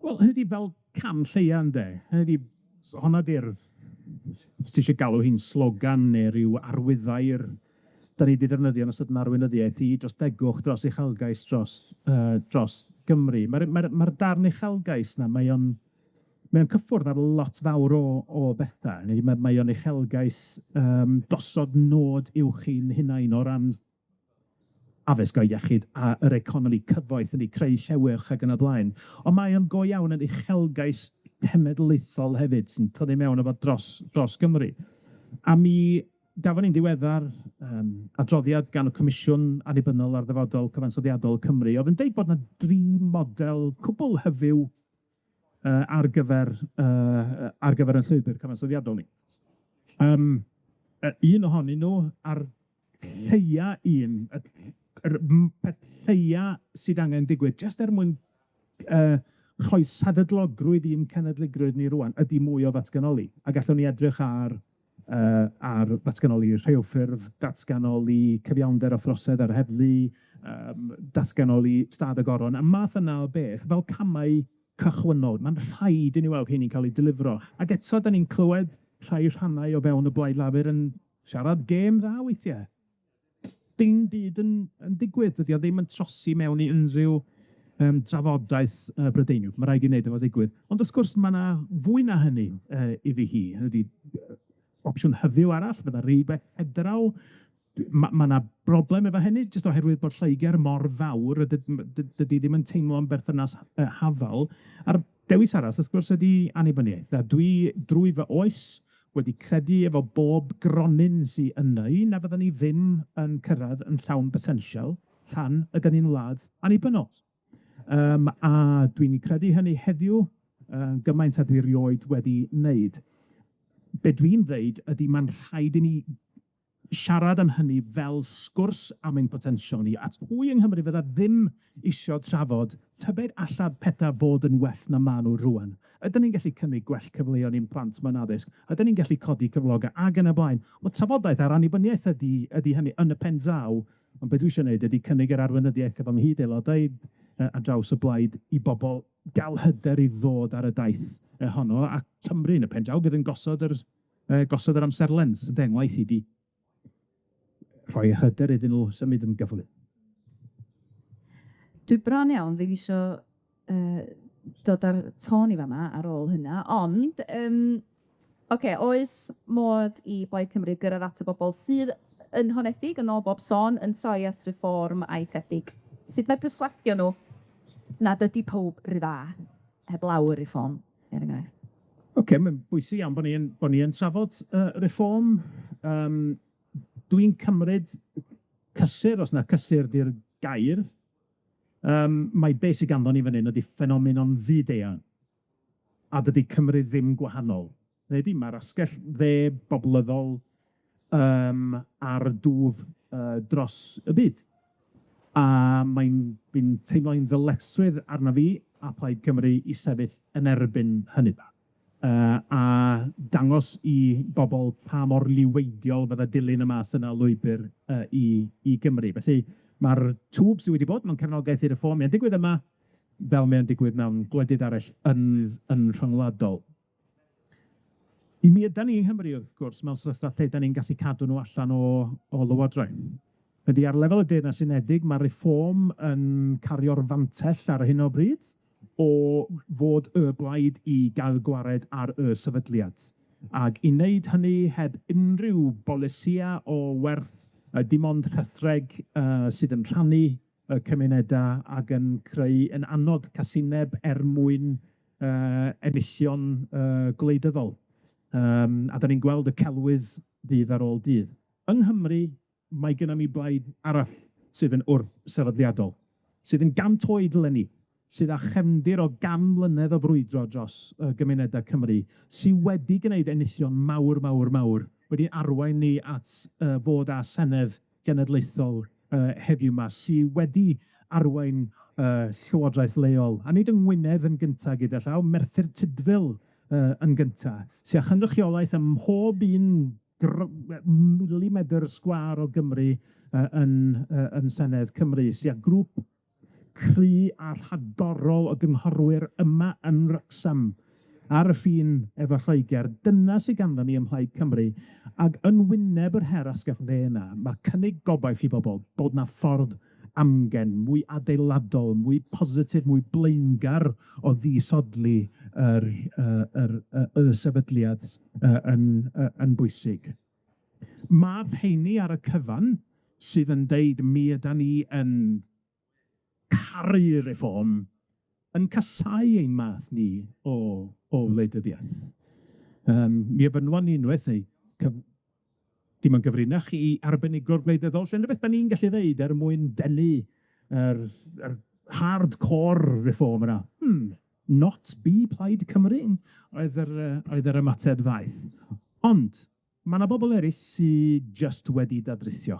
Wel, hynny 'di fel cam lleia ynde? Hynny 'di, so honna 'di'r, os ti isie galw hi'n slogan ne' ryw arwyddair 'dan ni 'di defnyddio yn ystod 'yn arweinyddiaeth i dros degwch, dros uchelgais, dros yy dros Gymru. Ma'r ma'r ma'r darn uchelgais 'na, mae o'n mae o'n cyffwrdd ar lot fawr o o betha, neu ma' mae o'n uchelgais yym gosod nod uwch i'n hunain o ran addysg a iechyd a yr economi cyfoeth, ydi creu llewyrch ag yn y blaen. Ond mae o'n go iawn yn uchelgais cenedlaethol hefyd sy'n clymu mewn efo dros dros Gymru. A mi gafon ni'n ddiweddar yym adroddiad gan y Comisiwn Annibynnol ar Ddyfodol Cyfansoddiadol Cymru o'dd yn deud bod 'na dri model cwbwl hyfyw yy ar gyfer yy ar gyfer 'yn llwybyr cyfansoddiadol ni. Yym yy un ohonyn nw ar lleia un, y yr peth lleia sydd angen digwydd, jyst er mwyn yy rhoi sefydlogrwydd i'n cenedligrwydd ni rŵan, ydi mwy o ddatganoli. A gallwn ni edrych ar yy ar ddatganoli rheilffyrdd, datganoli cyfiawnder a throsedd a'r heddlu, yym datganoli stad y goron, a math yna o beth, fel camau cychwynnol. Ma'n rhaid i ni weld rheini'n ca'l 'u delifro. Ag eto, 'dan ni'n clywed rhai rhannau o fewn y Blaid Lafur yn siarad gêm dda weithie. Dim byd yn yn digwydd, dydi o ddim yn trosi mewn i unrhyw yym trafodaeth yy Brydeinig. Ma' raid i wneud efo ddigwydd. Ond wrth gwrs, ma' 'na fwy na hynny yy iddi hi, hynny ydi opsiwn hyfyw arall, fydda rywbeth federal. Ma' ma' 'na broblem efo hynny, jyst oherwydd bod Lloegr mor fawr, dydi ddim yn teimlo'n berthynas hafal. A'r dewis arall, wrth gwrs, ydi annibyniaeth. A dwi, drwy fy oes, wedi credu efo bob gronyn sy yna i, na fyddan ni ddim yn cyrraedd yn llawn potensial tan y 'dan ni'n wlad annibynnol. Yym a dwi'n credu hynny heddiw yy gymaint â dwi erioed wedi wneud. Be dwi'n ddeud ydi ma'n rhaid i ni siarad am hynny fel sgwrs am ein potensial ni, at pwy yng Nghymru fydda ddim isio trafod tybed alla petha fod yn well na ma' nw rŵan? Ydyn ni'n gallu cynnig gwell cyfleon i'n plant mewn addysg? Ydyn ni'n gallu codi cyfloga ag yn y blaen? Wel, trafodaeth ar annibyniaeth ydi ydi hynny yn y pen draw, ond be dwi isio neud ydi cynnig yr arweinyddiaeth efo nghyd aelodau yy ar draws y blaid i bobol ga'l hyder i ddod ar y daith yy honno, a Cymru yn y pen draw fydd yn gosod yr yy gosod yr amserlen, ynde, ngwaith i 'di rhoi hyder iddyn nw symud yn gyflym. Dwi bron iawn ddim isio yy dod ar tôn i fama ar ôl hynna, ond yym ocê, oes modd i Blaid Cymru gyrradd at y bobol sydd yn honedig, yn ôl bob sôn, yn troi at Reform a'i thebyg? Sut mae perswadio nw nad ydi powb ry dda heblaw y Reform, er enghraifft? Ocê, mae'n bwysig iawn bo' ni yn bo' ni yn trafod yy Reform. Yym dwi'n cymryd cysur, os na cysur 'di'r gair, yym mai be' sy ganddon ni fan 'yn ydi ffenomenon fyd-eang, a dydi Cymru ddim gwahanol. Hynny ydi, ma'r asgell dde boblyddol yym ar dwf yy dros y byd. A mae'n fi'n teimlo'n ddyletswydd arna fi a Plaid Cymru i sefyll yn erbyn hynny. Yy a dangos i bobol pa mor niweidiol fydda dilyn y math yna o lwybyr yy i i Gymru. Felly ma'r twf sy wedi bod mewn cefnogaeth i Reform, mae'n digwydd yma, fel mae o'n digwydd mewn gwledydd arall yn yn rhyngwladol. I mi ydan ni yng Nghymru, wrth gwrs, mewn sefyllfa lle 'dan ni'n gallu cadw nhw allan o o lywodraeth. Ydy, ar lefel y Deyrnas Unedig, ma' Reform yn cario'r fantell ar hyn o bryd o fod y blaid i gael gwared ar y sefydliad. Ag i wneud hynny heb unrhyw bolisïa o werth, dim ond rhethreg sydd yn rhannu y cymuneda ac yn creu, yn annog casineb er mwyn yy enillion yy gwleidyddol. Yym a 'dan ni'n gweld y celwydd ddydd ar ôl dydd. Yng Nghymru, mae gynnon ni blaid arall sydd yn wrth-sefydliadol, sydd yn gant oed leni, sydd â chefndir o gan mlynedd o frwydro dros yy gymunedau Cymru, sy wedi gneud enillion mawr, mawr, mawr, wedi arwain ni at yy fod â Senedd Genedlaethol yy heddiw 'ma, sy wedi arwain yy llywodraeth leol, a nid yng Ngwynedd yn gynta gyda llaw, Merthyr Tydfil yy yn gynta, sy â chynrychiolaeth ym mhob un milimedr sgwâr o Gymru yy yn yy yn Senedd Cymru, sy â grŵp cry a rhagorol o gynghorwyr yma yn Wrecsam ar y ffin efo Lloeger. Dyna sy ganddon ni ym Mhlaid Cymru, ag yn wyneb yr her asgell dde yna, ma' cynnig gobaith i bobol bod 'na ffordd amgen, mwy adeiladol, mwy positif, mwy blaengar o ddisodli yr yy yr yy y sefydliad yy yn yy yn bwysig. Ma' rheini ar y cyfan sydd yn deud mi ydan ni yn caru Reform yn casáu ein math ni o o wleidyddiaeth. Yym mi ofynnwn ni unwaith neu cyf- dim yn gyfrinach i arbenigwr gwleidyddol, lle unrhyw beth 'dan ni'n gallu ddeud er mwyn denu yr yr hardcore reform yna. Not be Plaid Cymru oedd yr yy oedd yr ymateb ddaeth. Ond ma' 'na bobol eryll sy jyst wedi dadrithio,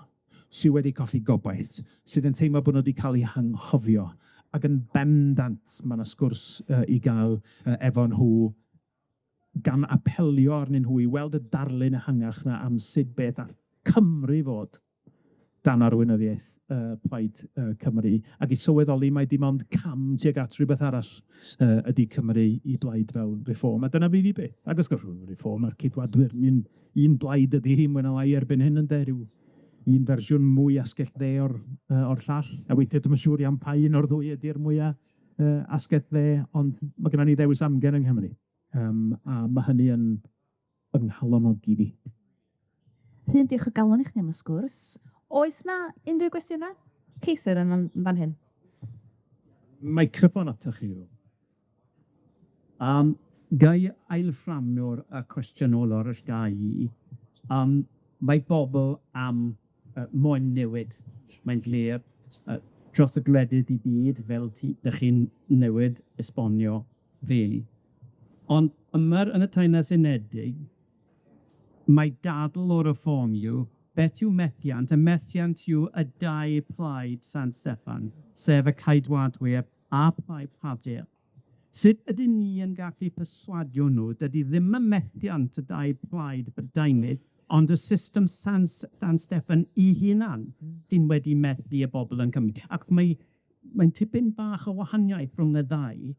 sy wedi colli gobaith, sydd yn teimlo bo' nw 'di ca'l 'u hanghofio, ac yn bendant ma' 'na sgwrs yy i ga'l yy efo nhw gan apelio arnyn nhw i weld y darlun ehangach 'na am sut beth all Cymru fod dan arweinyddiaeth yy Plaid yy Cymru, ac i sylweddoli mai dim ond cam tuag at rhywbeth arall yy ydi Cymru i blaid fel Reform, a dyna fydd 'i byth. Ac wrth gwrs, Reform a'r Ceidwadwyr, un un blaid ydi hi mwy ne' lai erbyn hyn ynde, ryw un fersiwn mwy asgell dde o'r yy o'r llall, a weithie dwi'm yn siŵr iawn pa un o'r ddwy ydi'r mwya yy asgell dde, ond ma' gynna ni ddewis amgen yng Nghymru. Yym a ma' hynny yn yng nghalonogi fi. Rhun, diolch o galon i chdi am y sgwrs. Oes 'na unrhyw gwestiyna? Ceisio yn fan fan hyn. Meicroffon atoch chi. Ga i ailfframio'r y cwestiwn ola os ga i? Mae bobl am yy moyn newid, mae'n glir, dros y gwledydd i gyd, fel ti 'dach chi'n newydd esbonio fi. Ond yma yn y Teyrnas Unedig, mae dadl o Reform yw beth yw methiant, a methiant yw y dau plaid San Steffan, sef y Ceidwadwyr a Plaid Llafur. Sut ydyn ni yn gallu perswadio nhw dydy ddim y methiant y dau plaid Brydeinig, ond y system San San Steffan 'i hunan sy'n wedi methu y bobl yn Cymru. Ac mae mae'n tipyn bach o wahaniaeth rhwng y ddau,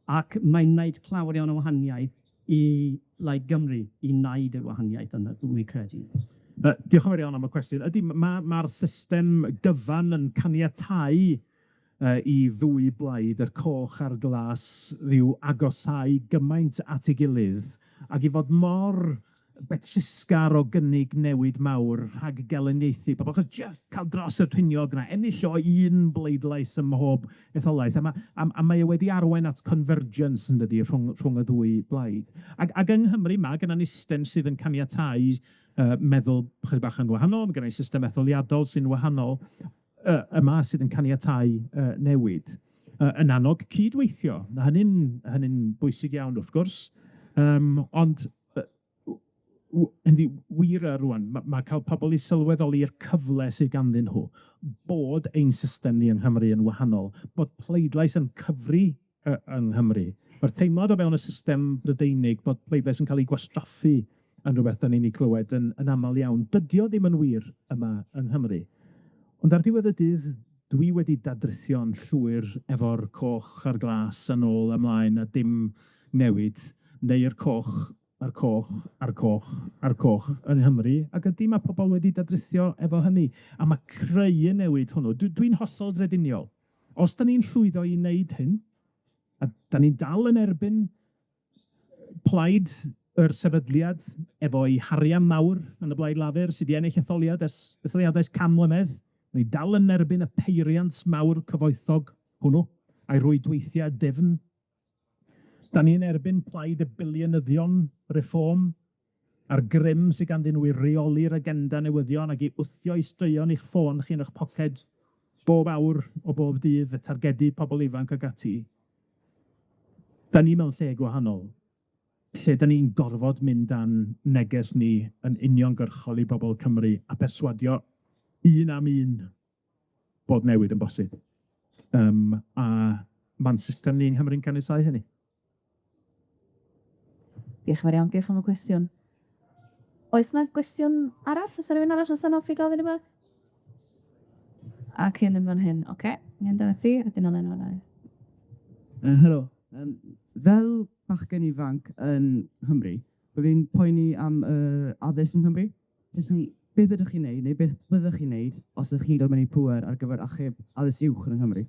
ac mae'n wneud llawer iawn o wahaniaeth i Plaid Gymru i wneud y wahaniaeth yna, dwi'n credu. Diolch yn fawr iawn am y cwestiwn. Ydy, ma' ma'r system gyfan yn caniatáu yy i ddwy blaid, y coch a'r glas, ryw agosáu gymaint at ei gilydd, ac i fod mor betrusgar o gynnig newid mawr rhag gelyniaethu pobl, achos jyst ca'l dros y rhiniog 'na, ennill o un bleidlais ym mhob etholaeth, a ma' a a mae o wedi arwain at convergence yndydi, rhwng rhwng y ddwy blaid. Ac ac yng Nghymru ma' gynnon ni system sydd yn caniatáu yy meddwl chydig bach yn wahanol, ma' gynnon ni system etholiadol sy'n wahanol yy yma sydd yn caniatáu yy newid, yy yn annog cydweithio, ma' hynny'n hynny'n bwysig iawn wrth gwrs, yym ond yndi, wir yy rŵan, ma' ma' ca'l pobol i sylweddoli'r cyfle sydd ganddyn nhw, bod ein system ni yng Nghymru yn wahanol, bod pleidlais yn cyfri yy yng Nghymru. Ma'r teimlad o fewn y system Brydeinig bod pleidlais yn ca'l 'i gwastraffu yn rwbeth 'dan ni'n 'i clywed yn yn amal iawn. Dydi o ddim yn wir yma yng Nghymru. Ond ar diwedd y dydd, dwi wedi dadrithio'n llwyr efo'r coch a'r glas yn ôl ymlaen a dim newid, neu'r coch a'r coch a'r coch a'r coch yng Nghymru, ac ydy, ma' pobol wedi dadrithio efo hynny, a ma' creu y newid hwnnw, dwi'n hollol grediniol. Os 'dan ni'n llwyddo i wneud hyn, a 'dan ni'n dal yn erbyn plaid yr sefydliad efo'i harian mawr yn y Blaid Lafur sy 'di ennill etholiad ers etholiadau ers can mlynedd, ni dal yn erbyn y peiriant mawr cyfoethog hwnnw a'i rwydweithiau difn. 'Dan ni yn erbyn plaid y biliynyddion Reform. A'r grym sy ganddyn nw i reoli'r agenda newyddion ag i wthio 'u straeon i'ch ffôn chi yn 'ych poced bob awr o bob dydd, y targedu pobol ifanc ag ati. 'Dan ni mewn lle gwahanol, lle 'dan ni'n gorfod mynd â'n neges ni yn uniongyrchol i bobol Cymru a perswadio un am un bod newid yn bosib. Yym a ma'n system ni yng Nghymru'n caniatáu hynny. Diolch yn fawr iawn, diolch am y cwestiwn. Oes 'na gwestiwn arall? O's 'na rywun arall fysa'n hoffi gofyn rwbeth? Ac un yn fan hyn, ocê, ni amdanat ti, a wedyn Elen fan 'na. Helo, fel bachgen ifanc yn Nghymru, rwy'n fi'n poeni am addysg yng Nghymru. Felly, beth ydych chi'n neud, neu beth byddwch chi'n neud, os ydych chi'n dod mewn i pŵer ar gyfer achub addysg uwch yn Nghymru?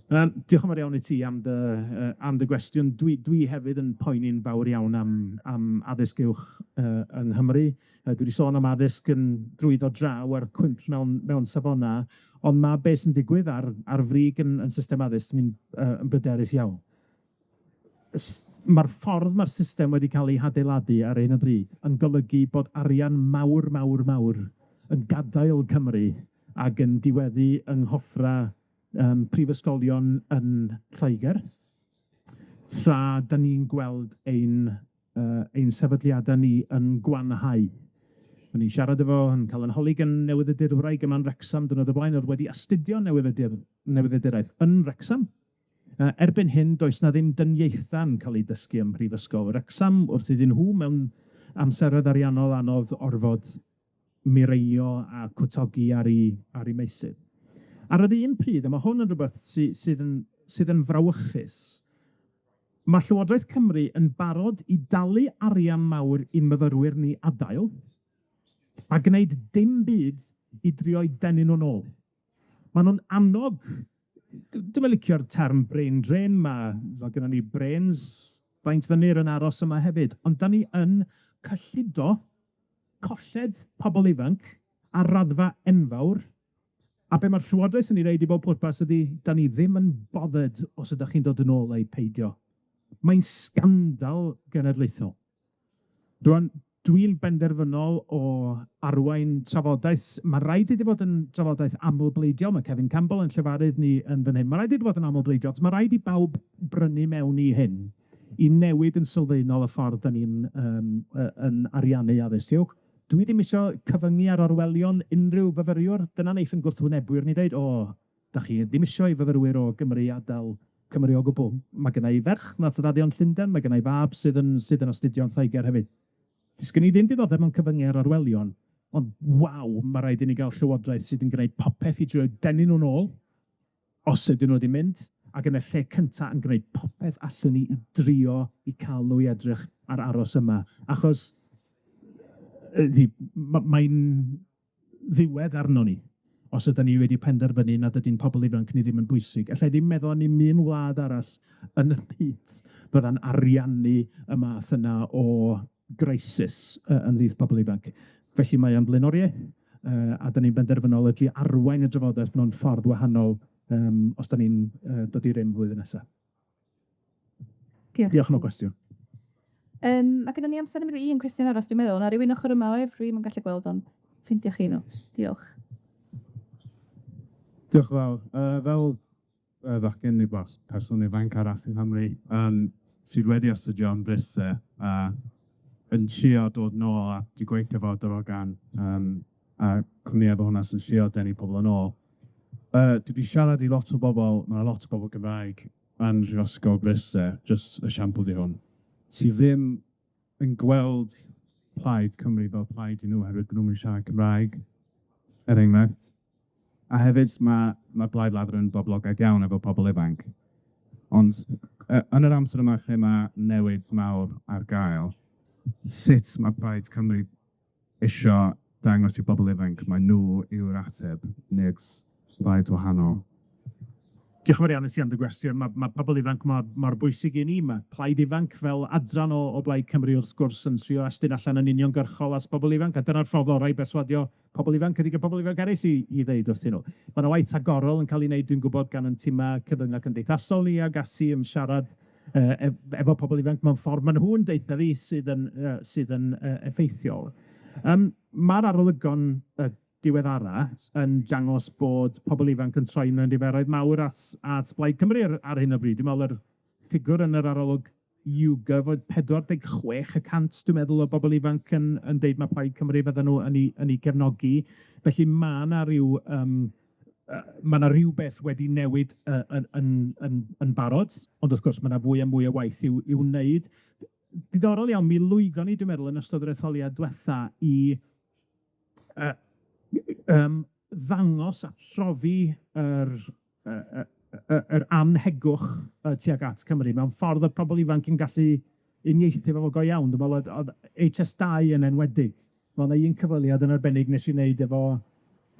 Diolch yn fawr iawn i ti am dy yy am dy gwestiwn. Dwi hefyd yn poeni'n fawr iawn am am addysg uwch yng Nghymru. Dwi 'di sôn am addysg yn drwyddo draw a'r cwymp mewn safona, ond ma' be' sy'n digwydd ar ar frig 'yn yn system addysg ni'n yn bryderus iawn. Ma'r ffordd ma'r system wedi ca'l ei hadeiladu ar hyn o bryd yn golygu bod arian mawr, mawr, mawr yn gadael Cymru ag yn diweddu yng nghoffra prifysgolion yn Lloegr, tra 'dan ni'n gweld ein ein sefydliada ni yn gwanhau. O'n i'n siarad efo, yn ca'l 'yn holi gan newyddiadurwraig yma'n Wrecsam diwrnod o blaen, o'dd wedi astudio newyddiaduraeth yn Wrecsam. Erbyn hyn, does 'na ddim dyniaetha'n ca'l ei dysgu ym Mhrifysgol Wrecsam, wrth iddyn nhw mewn amseroedd ariannol anodd orfod mireinio a cwtogi ar 'u ar 'u meysydd. Ar yr un pryd, a ma' hwn yn rwbeth sydd yn sydd yn frawychus, ma' Llywodraeth Cymru yn barod i dalu arian mawr i'n myfyrwyr ni adael, a gneud dim byd i drio'u denu nw nôl. Ma' nw'n annog, dwi'm yn licio'r term brain drain, ma' gynnon ni brains faint fyny yn aros yma hefyd, ond 'dan ni yn cyllido colled pobol ifanc ar raddfa enfawr, a be' ma'r Llywodraeth yn 'i ddeud i bob pwrpas ydi, 'dan ni ddim yn bothered os ydach chi'n dod yn ôl ai peidio. Mae'n sgandal genedlaethol. Rŵan, dwi'n benderfynol o arwain trafodaeth, ma' raid iddi fod yn drafodaeth amlbleidiol, ma' Cefin Campbell yn llefarydd ni yn fan hyn, ma' raid iddi fod yn amlbleidiol, achos ma' raid i bawb brynu mewn i hyn, i newid yn sylfaenol y ffordd 'dan ni'n yn ariannu addysg uwch. Dwi ddim isio cyfyngu ar orwelion unrhyw fyfyriwr, dyna wneith 'yn gwrthwynebwyr ni ddeud, o, 'dach chi ddim isio i fyfyrwyr o Gymru adael Cymru o gwbwl. Ma' gynna i ferch nath raddio yn Llundain, ma' gynna i fab sydd yn sydd yn astudio yn Lloegr hefyd. Sgyn i ddim diddordeb mewn cyfyngu ar orwelion, ond waw, ma' raid i ni gael llywodraeth sydd yn gwneud popeth i drio denu nhw'n ôl, os ydyn nhw wedi mynd, ac yn y lle cynta yn gwneud popeth allwn ni i drio i ca'l nhw i edrych ar aros yma, achos mae'n ddiwedd arnon ni, os ydyn ni wedi penderfynu nad ydy'n pobol ifanc ni ddim yn bwysig. Alla i ddim meddwl am ddim un wlad arall yn y byd fydda'n ariannu y math yna o crisis ymhlith pobol ifanc. Felly mae o'n blaenoriaeth, a 'dan ni'n benderfynol o drio arwain y drafodaeth mewn ffordd wahanol os 'dan ni'n dod i rym flwyddyn nesa. Diolch. Diolch am y gwestiwn. Ma' gynnon ni amser am ryw un cwestiwn arall, dwi'n meddwl. Ma' rywun ochor yma o dwi'n gallu gweld, ond ffeindiwch chi nhw. Diolch. Diolch yn fawr. Fel fachgen neu bos- person ifanc arall yng Nghymru sydd wedi astudio yn Bryste a yn trio dod nôl a 'di gweithio efo Darogan a cwmnïe fel hwnna sy'n trio denu pobol yn ôl. Dwi 'di siarad i lot o bobol, ma' 'na lot o bobol Gymraeg yn Mhrifysgol Bryste, jyst esiampl 'di hwn, sy ddim yn gweld Plaid Cymru fel plaid i nhw, oherwydd dyn nhw'm yn siarad Cymraeg, er enghraifft. A hefyd ma' Blaid Lafur yn boblogaidd iawn efo pobol ifanc. Ond yn yr amser yma lle ma' newid mawr ar gael, sut ma' Plaid Cymru isio dangos i bobol ifanc mai nw yw'r ateb, nid plaid wahanol? Diolch yn fawr iawn i ti am dy gwestiwn. Ma' pobol ifanc mor bwysig i ni. Ma' Plaid Ifanc fel adran o Blaid Cymru wrth gwrs yn trio estyn allan yn uniongyrchol at bobol ifanc, a dyna'r ffordd orau i berswadio pobol ifanc ydi ga'l pobol ifanc eraill i ddeud wrthyn nhw. Ma' 'na waith rhagorol yn ca'l 'i wneud, dwi'n gwbod, gan 'yn tima cyfrynga cymdeithasol ni ag ati yn siarad yy ef- efo pobol ifanc mewn ffordd ma' nhw'n deutha fi sydd yn yy sydd yn yy effeithiol. Yym ma'r arolygon yy diweddara yn dangos bod pobol ifanc yn troi mewn niferoedd mawr at at Blaid Cymru ar ar hyn o bryd. Dwi'n me'wl yr ffigwr yn yr arolwg YouGov oedd 46% dwi'n meddwl, o bobol ifanc yn yn deud ma' Plaid Cymru fydden nhw yn 'i yn 'i gefnogi. Felly ma' 'na ryw yym yy ma' 'na rywbeth wedi newid yy yn yn yn yn barod, ond wrth gwrs ma' 'na fwy a mwy o waith i'w i'w wneud. Diddorol iawn, mi lwyddon ni, dwi'n meddwl, yn ystod yr etholiad dwetha i yy yym ddangos a phrofi yr yy yy yy yr anhegwch yy tuag at Cymru mewn ffordd o'dd pobol ifanc yn gallu uniaethu efo fo go iawn. Dwi'n me'wl oedd o'dd Haitch Ess dau yn enwedig. Ma' 'na un cyfweliad yn arbennig wnes i wneud efo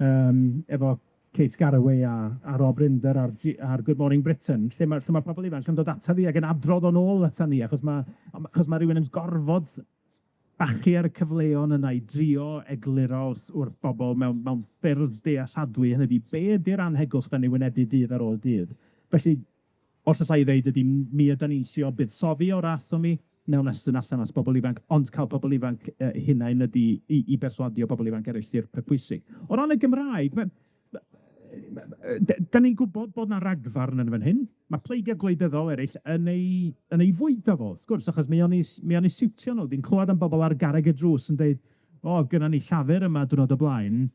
yym efo Kate Garraway a a Rob Rinder ar G- ar Good Morning Britain, lle ma' lle ma' pobol ifanc yn dod ata fi ac yn adrodd o'n ôl ata ni, achos ma' achos ma' rywun yn gorfod bachu ar y cyfleon yna i drio egluro wrth wrth bobol mewn mewn ffyrdd dealladwy, hynny ydi, be' ydi'r anhegwch 'dan ni wynebu dydd ar ôl dydd. Felly, os alla i ddeud ydi, mi ydan ni'n trio buddsoddi o'r allan ni, mewn estyn allan at bobol ifanc, ond ca'l pobol ifanc yy hunain ydi i i berswadio bobol ifanc eraill sy'r peth pwysig. O ran y Gymraeg, ma' 'dan ni'n gwbod bod 'na ragfarn yn fan hyn. Ma' pleidia gwleidyddol eraill yn ei yn ei fwydo fo, wrth gwrs, achos mae o'n 'u mae o'n 'u siwtio nw. Dwi'n clywed am bobol ar garreg y drws yn deud, o, o'dd gynnon ni Llafur yma diwrnod o blaen,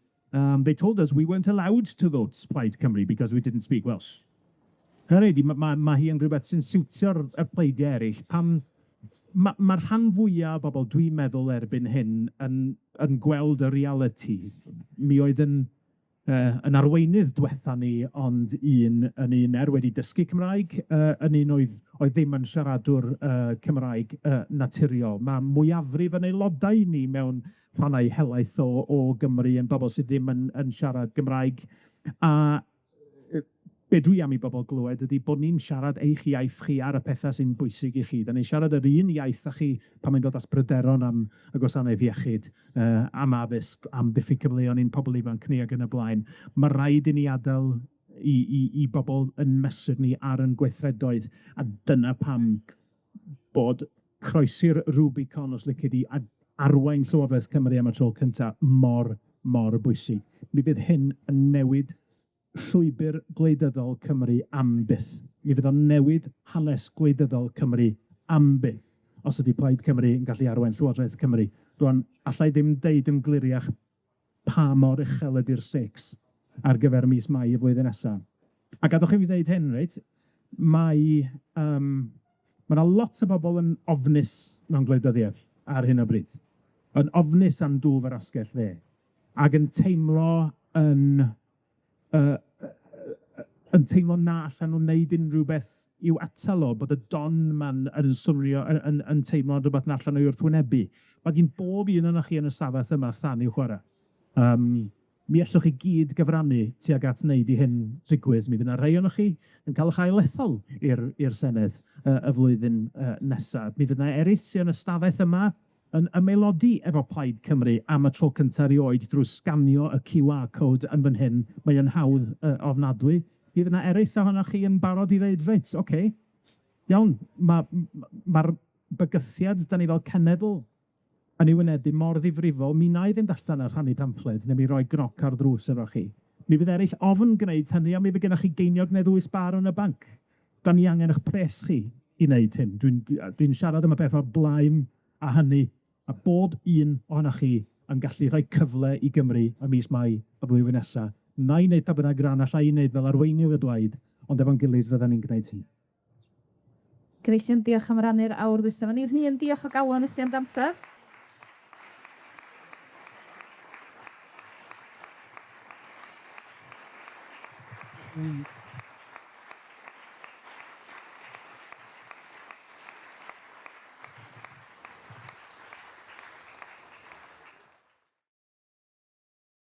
they told us we weren't allowed to vote Plaid Cymru because we didn't speak Welsh. Hynny ydi, ma' ma' ma' hi yn rhywbeth sy'n siwtio'r y pleidie eryll, pan ma' ma'r rhan fwya o bobol, dwi'n meddwl erbyn hyn, yn yn gweld y realiti. Mi oedd yn yy yn arweinydd dwetha ni, ond un yn un er wedi dysgu Cymraeg, yy yn un oedd oedd ddim yn siaradwr yy Cymraeg yy naturiol. Ma' mwyafrif yn aelodau ni mewn rhannau helaeth o o Gymru yn bobol sydd ddim yn yn siarad Gymraeg, a be dwi am i bobol glywed ydi bod ni'n siarad eich iaith chi ar y petha sy'n bwysig i chi. 'Dan ni'n siarad yr un iaith â chi pan mae'n dod at bryderon am y gwasanaeth iechyd, yy am addysg, am diffyg cyfleon i'n pobol ifanc ni ag yn y blaen. Ma' raid i ni adel i i i bobol yn mesur ni ar 'yn gweithredoedd, a dyna pam bod croesi'r Rubicon, os lici di, a arwain Llywodraeth Cymru am y tro cynta mor, mor bwysig. Mi fydd hyn yn newid llwybyr gwleidyddol Cymru am byth. Mi fydd o'n newid hanes gwleidyddol Cymru am byth, os ydi Plaid Cymru yn gallu arwain Llywodraeth Cymru. Rŵan, alla i ddim deud yn gliriach pa mor uchel ydi'r stakes ar gyfer mis Mai y flwyddyn nesa. A gadwch i fi ddeud hyn, reit? Mae yym ma' 'na lot o bobol yn ofnus mewn gwleidyddiaeth ar hyn o bryd, yn ofnus am dwf yr asgell dde, ac yn teimlo yn yy yn teimlo na allan nw wneud unrhyw beth i'w atal o, bod y don 'ma'n yn swnio yn yn yn teimlo'n rwbeth na allan nw 'i wrthwynebu. Ma' gin bob un onoch chi yn y stafell yma stan i'w chwara. Yym mi allwch chi gyd gyfrannu tuag at wneud i hyn ddigwydd. Mi fydd 'na rhai onoch chi yn ca'l 'ych ail-ethol i'r i'r Senedd yy y flwyddyn yy nesa. Mi fydd 'na eryll sy yn y stafell yma yn ymaelodi efo Plaid Cymru am y tro cynta erioed drwy sganio y QR code yn fan hyn, mae yn hawdd yy ofnadwy. Fydd yna eraill ohonoch chi yn barod i ddeud, reit, ocê, iawn, ma' ma'r bygythiad 'dan ni fel cenedl yn ei wynebu mor ddifrifol, mi wna i fynd allan a rhannu pamffled, neu mi roi gnoc ar ddrws efo chi. Mi fydd eraill ofn gwneud hynny, a mi fydd gennoch chi geiniog neu ddwy sbâr yn y banc. 'Dan ni angen 'ych pres chi i wneud hyn. Dwi'n dwi'n siarad am y peth o'r blaen a hynny, a bob un ohonoch chi yn gallu rhoi cyfle i Gymru ym mis Mai y flwyddyn nesa. Wna i wneud pa bynnag ran alla i wneud fel arweinydd y blaid, ond efo'n gilydd fyddan ni'n gwneud hyn. Gyfeillion, diolch am rannu'r awr ddwytha efo ni. Rhun, diolch o galon i chdi am dy amser.